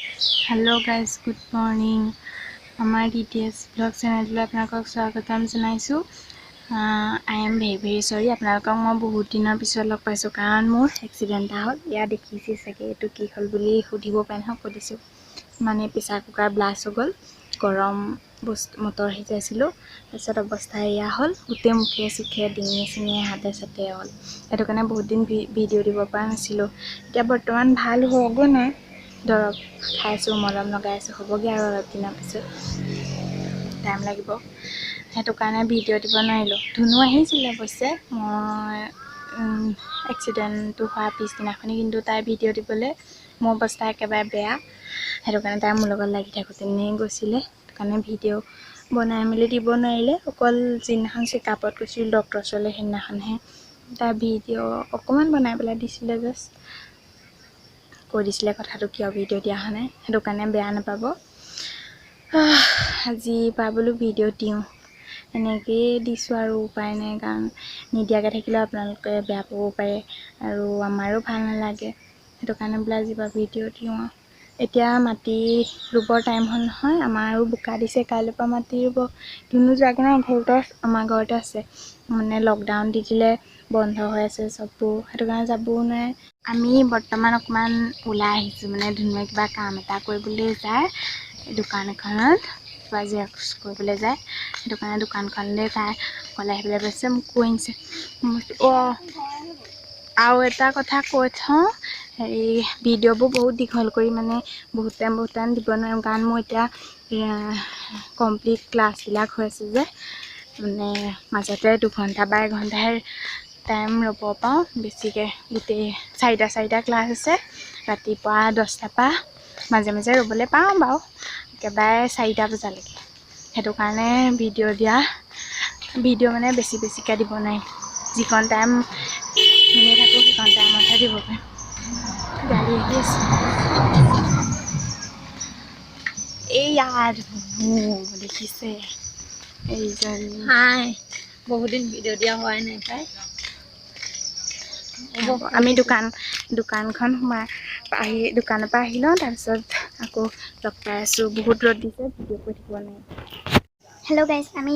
Hello' guys, good morning. আমাৰ D T S blog চেনেলটোলৈ আপোনালোকক স্বাগতম জনাইছোঁ। I am very very sorry, আপোনালোকক মই বহুত দিনৰ পিছত লগ পাইছোঁ, কাৰণ মোৰ এক্সিডেণ্ট এটা হ'ল। এয়া দেখিছে চাগে, এইটো কি হ'ল বুলি সুধিব পাৰে নহয়, কৈ দিছোঁ। মানে প্ৰেছাৰ কুকাৰ ব্লাষ্ট হৈ গ'ল। গৰম বস্তু মটৰ সিজাইছিলোঁ, তাৰপিছত অৱস্থা এয়া হ'ল। গোটেই মুখে চুখে, ডিঙিয়ে চিঙিয়ে, হাতে চাতে হ'ল। সেইটো কাৰণে বহুত দিন ভিডিঅ' দিব পৰা নাছিলোঁ। এতিয়া বৰ্তমান ভাল হ'বগৈ নাই, দৰৱ খাইছোঁ, মলম লগাই আছোঁ, হ'বগৈ আৰু অলপ দিনৰ পিছত, টাইম লাগিব। সেইটো কাৰণে ভিডিঅ' দিব নোৱাৰিলোঁ। ধুনু আহিছিলে অৱশ্যে মই এক্সিডেণ্টটো হোৱাৰ পিছদিনাখনি, কিন্তু তাই ভিডিঅ' দিবলৈ মোৰ অৱস্থা একেবাৰে বেয়া, সেইটো কাৰণে তাই মোৰ লগত লাগি থাকোঁতেনেই গৈছিলে। সেইটো কাৰণে ভিডিঅ' বনাই মেলি দিব নোৱাৰিলে। অকল যিদিনাখন চেকআপত গৈছিলোঁ ডক্টৰৰ ওচৰলৈ, সেইদিনাখনহে তাই ভিডিঅ' অকণমান বনাই পেলাই দিছিলে। জাষ্ট কৈ দিছিলে কথাটো, কিয় ভিডিঅ' দিয়া হোৱা নাই। সেইটো কাৰণে বেয়া নাপাব। আজি পৰা বোলো ভিডিঅ' দিওঁ, এনেকৈয়ে দিছোঁ আৰু উপায় নাই, কাৰণ নিদিয়াকৈ থাকিলেও আপোনালোকে বেয়া পাব পাৰে আৰু আমাৰো ভাল নালাগে। সেইটো কাৰণে বোলে আজিৰ পৰা ভিডিঅ' দিওঁ আৰু। এতিয়া মাটি ৰুবৰ টাইম হ'ল নহয়, আমাৰো বোকা দিছে, কাইলৈৰ পৰা মাটি ৰুব। ধুনু যোৱাগৈ নাই, ঘৰতে, আমাৰ ঘৰতে আছে। মানে লকডাউন দি দিলে, বন্ধ হৈ আছে চববোৰ, সেইটো কাৰণে যাবও নোৱাৰে। আমি বৰ্তমান অকণমান ওলাই আহিছোঁ, মানে ধুনুৱে কিবা কাম এটা কৰিবলৈ যায় দোকান এখনত, কিবা জেৰক্স কৰিবলৈ যায়। সেইটো কাৰণে দোকানখনলৈ তাই অকলে আহিবলৈ কৈছে, মোক কৈ আনিছে। অঁ, আৰু এটা কথা কৈ থওঁ, হেৰি, ভিডিঅ'বোৰ বহুত দীঘল কৰি মানে বহুত টাইম বহুত টাইম দিব নোৱাৰিম, কাৰণ মোৰ এতিয়া কমপ্লিট ক্লাছবিলাক হৈ আছে যে, মানে মাজতে 2 ঘণ্টা বা এঘণ্টাহে টাইম ৰ'ব পাৰোঁ বেছিকৈ। গোটেই চাৰিটা চাৰিটা ক্লাছ আছে ৰাতিপুৱা 10টাৰ পৰা, মাজে মাজে ৰ'বলৈ পাওঁ বাৰু একেবাৰে 4টা বজালৈকে। সেইটো কাৰণে ভিডিঅ' দিয়া ভিডিঅ' মানে বেছি বেছিকৈ দিব নোৱাৰিম। যিকণ টাইম এনেই থাকোঁ, সেইকণ টাইমতহে দিব পাৰিম। গাড়ী আহি আছে। এইয়া ধুনু, দেখিছে এইজনী। হাই, বহুত দিন ভিডিঅ' দিয়া হোৱাই নাই পাই। আমি দোকানখন সোমাই আহি, দোকানৰ পৰা আহি লওঁ, তাৰপিছত আকৌ লগ পাই আছোঁ। বহুত ৰ'দ দিছে, ভিডিঅ' কৰি থাকিব নোৱাৰি। হেল্ল' গাইজ, আমি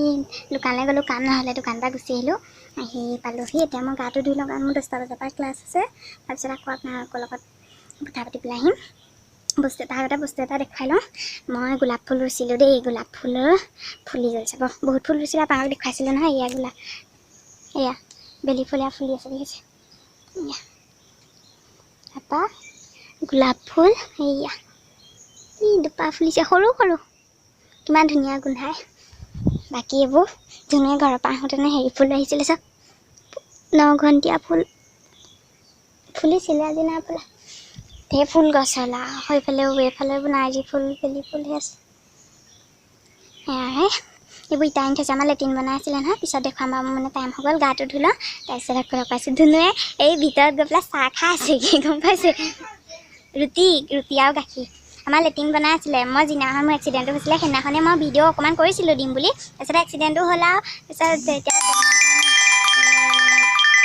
দোকানলৈ গ'লোঁ, কাম নহ'লে দোকানৰ পৰা গুচি আহিলোঁ। আহি পালোহি, এতিয়া মই গাটো ধুই লওঁ, কাৰণ মোৰ 10টা বজাৰ পৰা ক্লাছ আছে। তাৰপিছত আকৌ আপোনালোকৰ লগত কথা পাতি পেলাই আহিম। বস্তু এটা আগতে বস্তু এটা দেখুৱাই লওঁ। মই গোলাপ ফুল ৰুইছিলোঁ দেই, গোলাপ ফুলৰ ফুলি গ'ল চাব। বহুত ফুল ৰুইছিলোঁ, আপোনালোকক দেখুৱাইছিলোঁ নহয়। এয়া গোলাপ, এয়া বেলি ফুল, এয়া ফুলি আছে, দেখিছে? এয়া তাৰপৰা গোলাপ ফুল, এয়া এই দুপাহ ফুলিছে সৰু সৰু, কিমান ধুনীয়া গোন্ধায়। বাকী এইবোৰ ধুনীয়া। ঘৰৰ পৰা আহোঁতেনে হেৰি ফুল আহিছিলে চাওক, নঘণ্টীয়া ফুল ফুলিছিলে, আজি নাই ফুলা। ঢেৰ ফুল গছ হ'ল আৰু সেইফালেও, এইফালে এইবোৰ নাৰ্জী ফুল, বেলি ফুলহে আছে। সেয়াহে এইবোৰ ইটা আনি থৈছে। আমাৰ লেট্ৰিন বনাই আছিলে নহয়, পিছত দেখুৱাম বাৰু। মানে টাইম হৈ গ'ল, গাটো ধুই লওঁ, তাৰপিছত আকৌ লগ পাইছোঁ। ধুনুৱে এই ভিতৰত গৈ পেলাই চাহ খাই আছেগৈ, গম পাইছে? ৰুটি, ৰুটি আৰু গাখীৰ। আমাৰ লেট্ৰিন বনাই আছিলে। মই যিদিনাখন মোৰ এক্সিডেণ্টটো হৈছিলে, সেইদিনাখনে মই ভিডিঅ' অকণমান কৰিছিলোঁ দিম বুলি। তাৰপিছত এক্সিডেণ্টটো হ'ল আৰু তাৰপিছত এতিয়া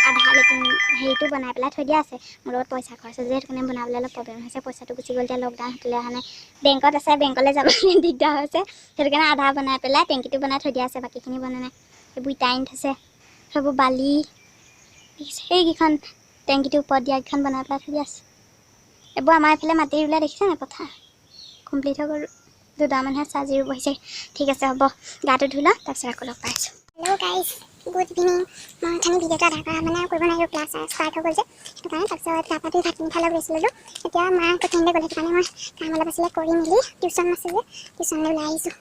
আধা লেট্ৰিন হেৰিটো বনাই পেলাই থৈ দিয়া আছে। মোৰ লগত পইচা খৰচ হৈছে যে, সেইটো কাৰণে বনাবলৈ অলপ প্ৰব্লেম হৈছে। পইচাটো গুচি গ'ল, এতিয়া লকডাউন সেইটোলৈ অহা নাই, বেংকত আছে, বেংকলৈ যাবলৈ দিগদাৰ হৈছে। সেইটো কাৰণে আধা বনাই পেলাই টেংকিটো বনাই থৈ দিয়া আছে, বাকীখিনি বনাই নাই। এইবোৰ ইটা আনি থৈছে, সেইবোৰ বালি দেখিছে? সেইকেইখন টেংকিটোৰ ওপৰত দিয়াকেইখন বনাই পেলাই থৈ দিয়া আছে। এইবোৰ আমাৰ এইফালে মাটি ৰুলে, দেখিছে নাই? পথাৰ কমপ্লিট হৈ গ'ল, দুটামানহে চাজি ৰুব হৈছে। ঠিক আছে, হ'ব, গাটো ধুই লওঁ, তাৰপিছত আকৌ লগ পাই আছোঁ। Hello' guys, good evening. মই অথনি ভিডিঅ'টো আধা কৰা মানে কৰিব নোৱাৰিলোঁ, ক্লাছ ষ্টাৰ্ট হৈ গ'ল যে, সেইটো কাৰণে। তাৰপিছত গা পা ধুই ভাতখিনি খাই অলপ ৰেষ্ট ল'লোঁ। এতিয়া মা কঠিয়ালৈ গ'ল, সেইটো কাৰণে মই কাম অলপ আছিলে কৰি মেলি, টিউশ্যন আছে যে, টিউশ্যনলৈ ওলাই আহিছোঁ।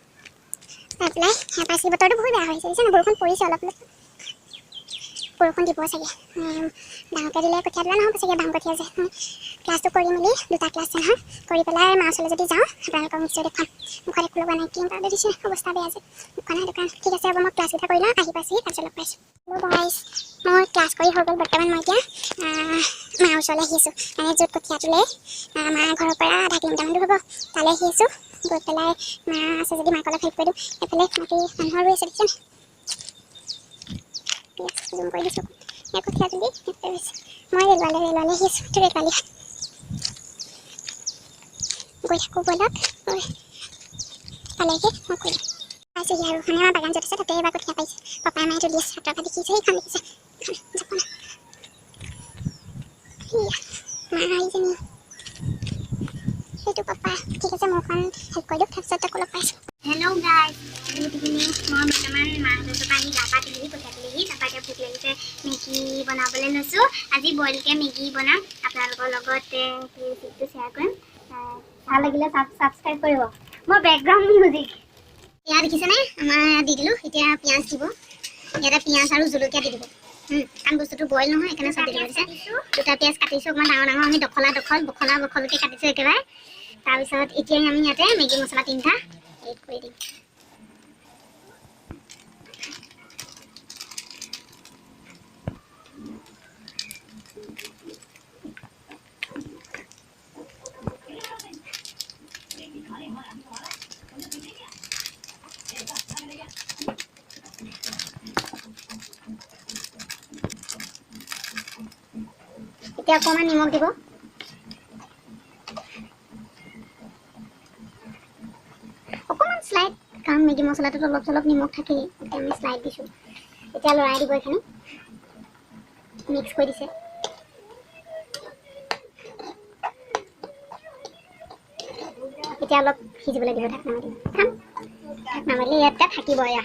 পাই পেলাই সেয়া পাইছিলোঁ। বতৰটো বহুত বেয়া হৈছে, দেখিছে? বৰষুণ পৰিছে অলপ অলপ, বৰষুণ দিব চাগে। ডাঙৰকৈ দিলে কঠীয়া তোলা নহ'ব চাগে, বাম কঠীয়া যে। ক্লাছটো কৰি মেলি, দুটা ক্লাছ আছে নহয়, কৰি পেলাই মা ওচৰলৈ যদি যাওঁ, আপোনালোকক নিশ্চয় দেখুৱাম। মুখত একো লগোৱা নাই, ক্ৰীম পাউডাৰ দিছে, অৱস্থা বেয়া যে, মুখখন নাই দোকান। ঠিক আছে, হ'ব, মই ক্লাছকেইটা কৰি লওঁ, আহি পাইছোহি, তাৰপিছত লগ পাইছোঁ। হেল্ল' গাইজ, মোৰ ক্লাছ কৰি হৈ গ'ল। বৰ্তমান মই এতিয়া মাৰ ওচৰলৈ আহি আছোঁ, মানে য'ত কঠীয়া তোলে, মাৰ ঘৰৰ পৰা আধা কিলোমিটাৰমান দূৰ হ'ব, তালৈ আহি আছোঁ। গৈ পেলাই মা আছে যদি মাক অলপ হেল্প কৰি দিওঁ। এইফালে মাটি মানুহৰ ৰুই আছে, দেখিছেনে? জুম কৰি দিছোঁ। এই কঠীয়া তুলি ৰুইছে। মই ৰেলৱালে ৰেলৱালে আহি আছোঁ, এইটো ৰেলৱালি। গৈ থাকোঁ ব'লক। পালেগে মই কৈ দিম। পাইছোঁহি আৰু মানে আমাৰ বাগান য'ত আছে তাতে এবাৰ কঠীয়া পাইছে পাপাই মায়ে তুলি আছে। আঁতৰৰ পৰা দেখিছে, সেইখন দেখিছে জপনা। মা এইজনী, সেইটো পাপা। ঠিক আছে, মই অকণ হেল্প কৰি দিওঁ, তাৰপিছত আকৌ লগ পাইছোঁ। Hello' guys, good evening. মই বৰ্তমান মাহঁতৰ পৰা আহি গা পা ধুলোহি, কঠীয়া তুলিহি। তাৰপৰা এতিয়া ভোক লাগিছে, মেগী বনাবলৈ লৈছোঁ। আজি বইলকৈ মেগী বনাম, আপোনালোকৰ লগত ৰেচিপিটো শ্বেয়াৰ কৰিম। ভাল লাগিলে ছাবস্ক্ৰাইব কৰিব। মই বেকগ্ৰাউণ্ড মিউজিক এয়া দেখিছেনে, আমাৰ দি দিলোঁ। এতিয়া পিঁয়াজ দিব, ইয়াতে পিঁয়াজ আৰু জলকীয়া দি দিব। কাৰণ বস্তুটো বইল নহয়, সেইকাৰণে চব দি দিব দিছে। দুটা পিঁয়াজ কাটিছোঁ অকণমান ডাঙৰ ডাঙৰ, আমি দখলা দখল বখলা বখলকৈ কাটিছোঁ একেবাৰে। তাৰপিছত এতিয়া আমি ইয়াতে মেগী মছলা 3টা এড কৰি দিম। এতিয়া অকণমান নিমখ দিব। অকণমান শ্লাইড, কাৰণ মেগী মছলাটোত অলপ চলপ নিমখ থাকেই। এতিয়া আমি শ্লাইড দিছোঁ। এতিয়া লৰাই দিব, এইখিনি মিক্স কৰি দিছে। এতিয়া অলপ সিজিবলৈ দিব, ঢাকনা মাৰি খাম। ঢাকনা মাৰিলে ইয়াতে থাকিব এয়া,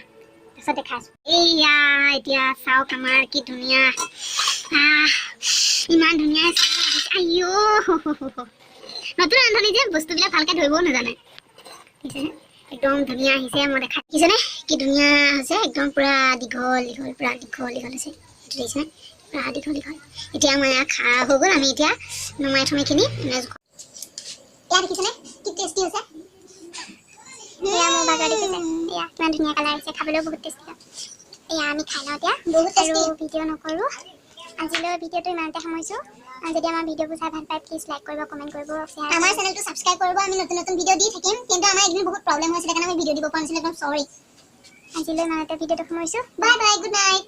তাৰপিছত দেখাই আছোঁ। এইয়া এতিয়া চাওক আমাৰ কি ধুনীয়া, ইমান ধুনীয়া। আইঅ, নতুন ৰান্ধনি যে বস্তুবিলাক ভালকৈ ধৰিবও নাজানে। দেখিছেনে একদম ধুনীয়া আহিছে, মই দেখা দেখিছেনে কি ধুনীয়া হৈছে, একদম পূৰা দীঘল দীঘল, পূৰা দীঘল দীঘল হৈছে। এইটো দেখিছেনে, পূৰা দীঘল দীঘল। এতিয়া আমাৰ এয়া খা হৈ গ'ল, আমি এতিয়া নমাই থ'ম এইখিনি। এয়া দেখিছেনে কি টেষ্টি হৈছে। এয়া মোৰ বাগৰ দেখিছে, এয়া কিমান ধুনীয়া কালাৰ আহিছে, খাবলৈও বহুত টেষ্টি হয়। এয়া আমি খাই লওঁ এতিয়া, বহুত টেষ্টি। ভিডিঅ' নকৰোঁ আজিলৈ, ভিডিঅ'টো ইমানতে সামৰিছোঁ। যদি আমাৰ ভিডিঅ'বোৰ চাই ভাল পায়, প্লিজ লাইক কৰিব, কমেণ্ট কৰিব, শ্বেয়াৰ, আমাৰ চেনেলটো ছাবস্ক্ৰাইব কৰিব। আমি নতুন নতুন ভিডিঅ' দি থাকিম, কিন্তু আমাৰ এইকেইদিন বহুত প্ৰব্লেম হৈছিলে কাৰণে আমি ভিডিঅ' দিব পৰা নাছিলোঁ, একদম চৰি। আজিলৈ ইমানতে ভিডিঅ'টো সামৰিছোঁ। Bye bye, good night.